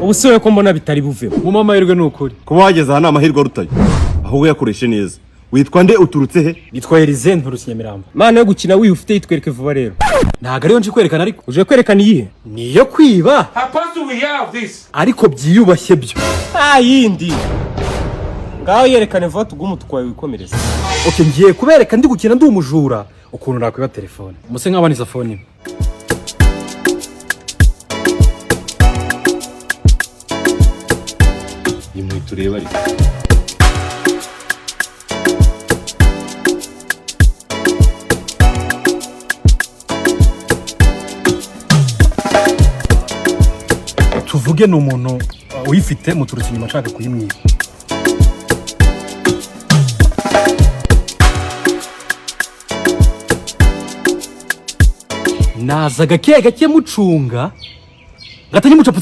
Ubu si wowe ko mbona bitari buvemo? Mu amahirwe ni ukuri. Kuba wageze aha ni amahirwe arutayo, ahubwo yakoreshe neza. Witwa nde? Uturutse he? Nitwa Elize, nturutse Nyamirambo. Mana yo gukina wiha ufite, yitwereke vuba rero. Ntabwo ariyo nje kwerekana ariko. Uje kwerekana iyihe? Ni iyo kwiba. Apostle, we hear of this. Ariko byiyubashye byo. Nta yindi, ngaho yerekane vuba tuguhe umutuku wawe wikomereza. Okay, ngiye kubereka ndi gukina ndi umujura ukuntu nakwiba telefone. Muse nk'abaniza phone imwe. Nimwe tureba ariko. Tuvuge ni umuntu uyifite, muturutse inyuma nshaka kuyimwiba. Naza gake gake mucunga, gatanya mucapuza.